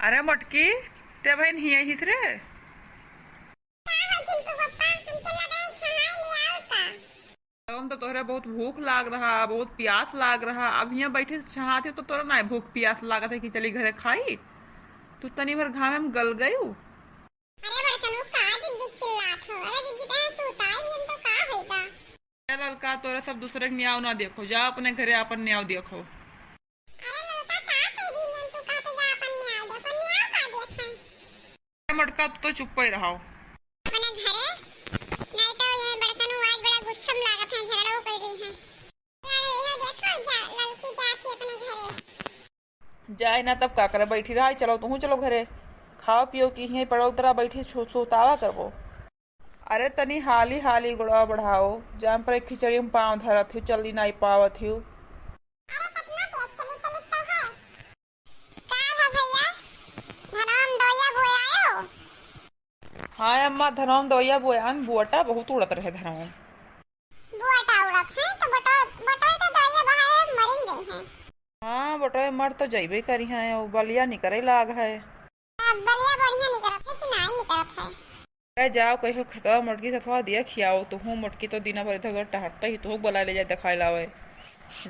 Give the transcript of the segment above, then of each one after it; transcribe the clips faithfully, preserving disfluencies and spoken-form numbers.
अरे मोटकी, ते बहिन हियाँ हिस रे? का हो चिंटू पप्पा, हमके लगा है छहाई ले आओ का? हम तो तोहरे बहुत भूख लाग रहा, बहुत प्यास लाग रहा। अब हियाँ बैठे छहात ही तो तोरा ना भूख प्यास लागत है कि चली घरे खाई? तू तनी भर घामे में गल गयू। अरे बड़कनू, का जिज्जिक चिल्लात हो? अरे जिज्जिक, ऐसे सुताई हम तो का होई बा? ए ललका, तोरा सब दूसरे के न्याव ना देखो, जा अपने घरे अपन न्याव देखो। अरे ललका, का कह रही है तू? कहते जा अपन न्याव दे, अपन न्याव का देख है? ए मोटका, तू तो चुप्पे रहो। अपने घरे, नहीं तो ये बड़कनू आज बड़ा गुस्सा में लागत है, झगड़ा कर रही है। अरे ये देखो, जा, ललकी जाती अपने घरे। जाए ना तब का करे, बैठी रहा, चलो तुहूँ चलो घरे, खाओ पियो कि यहीं पड़ो उतरा बैठी छु-, सुतावा करबो। अरे तनी हाली हाली गोड़वा बढ़ाओ, जान पर एक खिचड़ी में पाँव धरत हियो, चली नाई पावत हियो। अरे कतना तेज चली चली तो है। का भा भैया, धनवा में दवैया बोए आयो? हाँ अम्मा, धनवा में दवैया बोए आन, बुअटा बहुत उड़त रहे धनवा में। बुअटा उड़त है तो बटो, बटो तो दवैया बहाए मरिन गई है। हाँ बटो, मर तो जइबे करी है, वो बलिया निकरे लाग है। अब बलिया बढ़िया निकरत है कि नाई निकरत है? अरे जाओ कहियो खेतवा मोटकी से थोड़ा देख खियाओ, तुहूँ मोटकी तो दिना भर इधर उधर टहरता ही, तुहूँ बुला ले जाए दिखाई लावे।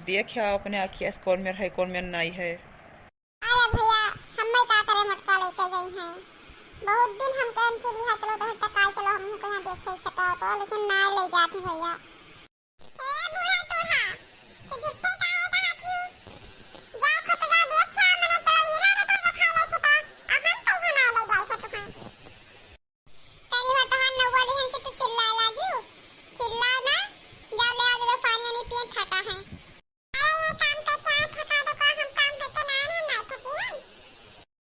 देख खियाओ अपने आँखिया से कौन मेर है, कौन मेर नाई है। अरे भैया, हमें का करे मोटका लेके गई हैं? बहुत दिन हम कहन के लिहा चलो तो टकाई चलो हम कहाँ देखे खेतवा तो, लेकिन नाई ले जाती भैया। ए बूढ़ा टूढ़ा, तू झुट्ठे काहे कहत हू? जा खुद जा देख छा मने चलो हीरा रे तो खा ले खेता, आ हम कहिया ना ले जाए खेत में। तेरी हो तहार नौवा लिहन के तू चिल्लाए लागियो, चिल्ला ना, जा ले आ दे पानी वानी पिए थका है। अरे ये काम करके आ थका तो का हम काम करके ना ना ना थकी हम।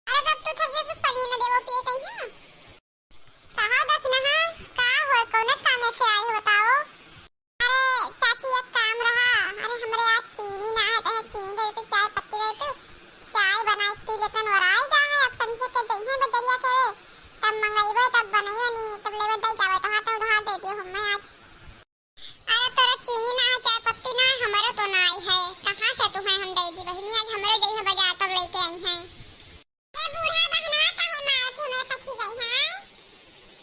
अरे जब तू थकी तो पानी ना देवो पिए कहीं हम। कहाँ दखिनहा, का हो, कौने सामने से आई हो बताओ? अरे चाची, एक काम रहा। अरे हमरे आज चीनी ना है, तो चीनी दे तू, चाय पत्ती दे तू, चाय बनाई पी लेतन, वराई जा है। अब समझे के जइहे बजरिया के रे, तब मंगइबे, तब बनइबे नी, तब लेबे दे जावे, तो हाथ उधार दे दियो हमें आज। अरे तोरा चीनी ना है, चाय पत्ती ना है, हमरो तो ना आई है, कहाँ से तुम्हें हम दे दी बहिनी? आज हमरो जइहे बाजार तब लेके आई हैं। ए बूढ़ा बहना काहे मारत ही हमरे सखी गई है?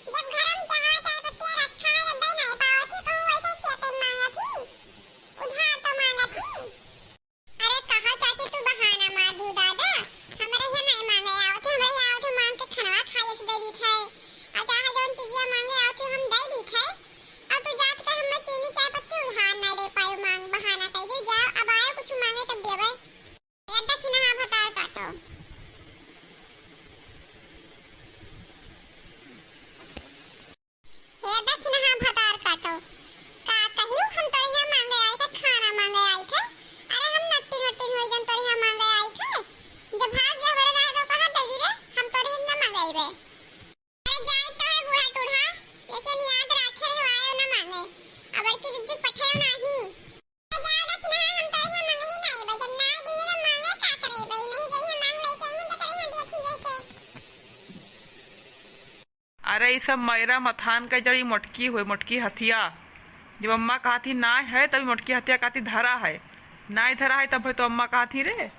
जब घर में चाय चाय पत्ती रखा है, तब दे नहीं पावत ही, कहूँ वैसे से अपन मांगत ही, उधार तो मांगत ही। अरे कहा चाची तू बहाना मार दू दादा, हमरे यहाँ नहीं मांगे आवत ही, हमरे यहाँ आवत ही मांग के खनवा खाए से दे दीत है, और चाहे जौन चीजिया मांगे आवत ही हम दे दीत है, और तू जात के हमें चीनी चाय पत्ती उधार नहीं दे पायो, मांग बहाना कह दे, जाओ अब आयो कुछ मांगे तब देवे। हे दखिनहा भतार काटो। हे दखिनहा भतार काटो। का कहियो हम तोरे यहाँ मांगे आए थे, खाना मांगे आए थे। अरे हम नट्टी नट्टी होई जन तोरे यहाँ मांगे आए थे। जब भाग गया हमारे रहे तो कहाँ देगी रे? हम तोरे यहाँ ना मांगे आए रे। अरे जाई तो है बूढ़ा टूढ़ा, लेकिन याद राखे रहो आयो ना मांगे। अब बड़की जिज्जी पठायो नाही। अरे, ई सब मैरा मथान के जड़ी मोटकी होय, मोटकी हथिया। जब अम्मा कहत ही नाय है, तभी मोटकी हथिया कहत ही धरा है। नाय धरा है, तब है तो अम्मा कहत ही रे।